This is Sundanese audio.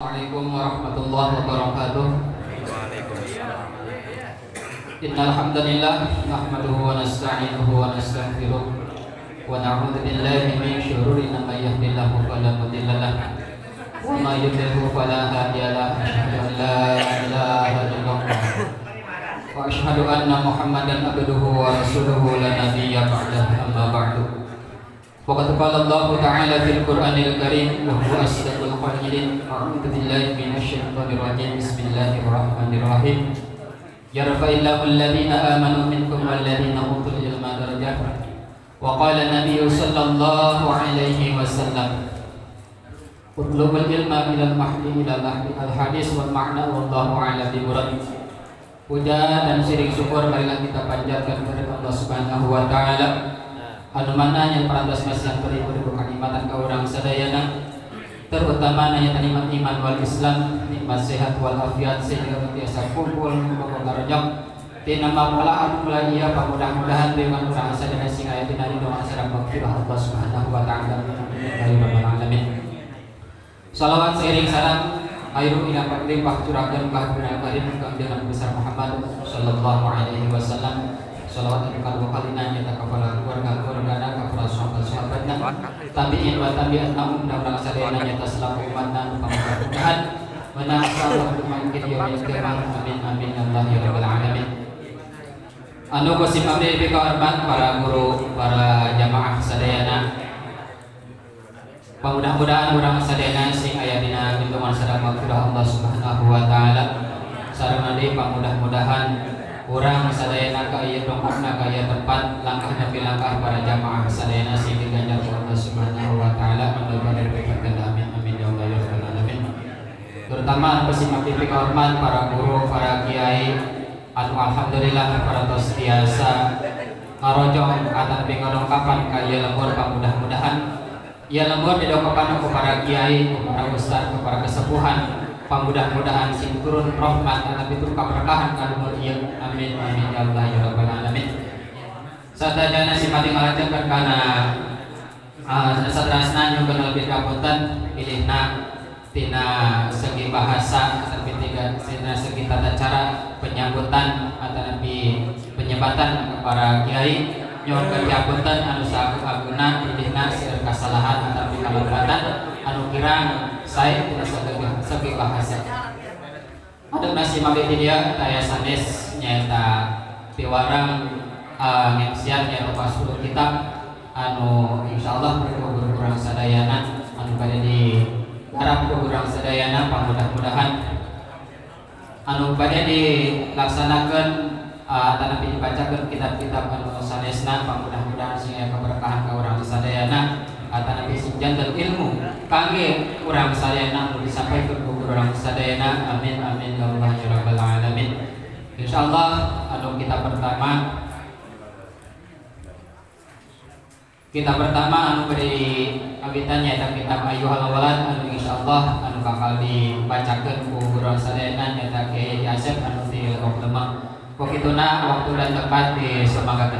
Assalamualaikum warahmatullahi wabarakatuh. Waalaikumsalam. Innal hamdalillah nahmaduhu wa nasta'inuhu wa nastaghfiruh wa na'udzu billahi min syururi may yahdihillahu fala mudilla lahu wa may yudlilhu fala hadiya lahu. Asyhadu an la ilaha illallah wa asyhadu anna Muhammadan abduhu wa rasuluhu la nabiyya ba'dahu, amma ba'du. وقد قال الله تعالى في القرآن الكريم وهو أصدق القائلين: أعوذ بالله من الشيطان الرجيم، بسم الله الرحمن الرحيم، يرفع الله الذين آمنوا منكم والذين أوتوا العلم درجات. وقال النبي صلى الله عليه وسلم: اطلبوا العلم من المهد إلى اللحد. الحديث والمعنى والله أعلم بمراده. Puja dan siring syukur marilah kita panjatkan kepada Allah Subhanahu wa taala, anu mana nya parantos masihan beribu-ribu kanikmatan ka urang sadayana, terutama nanya nikmat iman wal Islam, nikmat sehat wal afiat, sehingga tiasa kumpul kumpul ngarojong tina makalah anu mulai ieu. Mudah-mudahan dengan urang sadayana sing aya dina ridho sareng maghfirah Allah Subhanahu wa taala, ya rabbal alamin. Salawat seiring salam khairu ila limpah curahkeun ka karim ka Nabi besar Muhammad sallallahu alaihi wasallam. Salawat anu kadua kalina nyata ka para keluarga keluargana, ka para sahabat sahabatna, tabiin wa tabi'at naum, dan urang sadayana nyata selaku umatna nu mudah-mudahan menang salah mungkin yaumil qiyamah. Amin amin ya Allah ya rabbal alamin. Anu ku sim abdi hormat para guru, para jamaah sadayana, mudah-mudahan urang sadayana sing aya dina lindungan sareng maghfirah Allah Subhanahu wa taala. Sareng deui, mudah-mudahan urang sadayana ka ieu dongkapna ka ieu tempat, langkah demi langkah para jamaah sadayana sing diganjar ku Allah Subhanahu wa taala anu lipat ganda. Amin amin ya Allah ya rabbal alamin. Terutama anu sim abdi hormat para guru, para kiai anu alhamdulillah para tos biasa ngarojong atau ngadongkapan ka ieu lembur. Mudah-mudahan ieu lembur didongkapan ku para kiai, ku para ustaz, ku para kesepuhan, mudah-mudahan sing turun rahmat atau turun keberkahan ka lembur ieu. Amin amin ya Allah ya rabbal alamin. Sadayana sim abdi ngalajengkeun kana saterasna, nyuhunkeun lebih kapunten pilihna tina segi bahasa atau tina segi tata cara penyambutan atau penyebatan kepada kiai. Nyuhunkeun dihapunten anu saagung-agungna pilihna seueur kasalahan atau kalepatan anu kirang sae tina segi bahasa. Adep sim abdi di dieu taya sanes nyaeta piwarang ngemsian nyaeta 10 kitab anu insyaallah guru urang sadayana anu bade di harap ku urang sadayana. Mudah-mudahan anu bade dilaksanakeun tanapi dibacakeun kitab-kitab anu sanesna, mudah-mudahan sing aya keberkahan ka urang sadayana atanapi sing janten ilmu kangge urang sadayana anu disampaikan ku urang sadayana. Amin amin ya Allah ya rabbal alamin. Insyaallah anu kitab pertama anu bade awitan nyaeta kitab Ayyuhal Walad, anu insyaallah anu bakal dibacakeun ku urang sadayana nyaeta Kiai Asep anu ti Legok Lemah. Ku kituna waktu dan tempat disumanggakeun.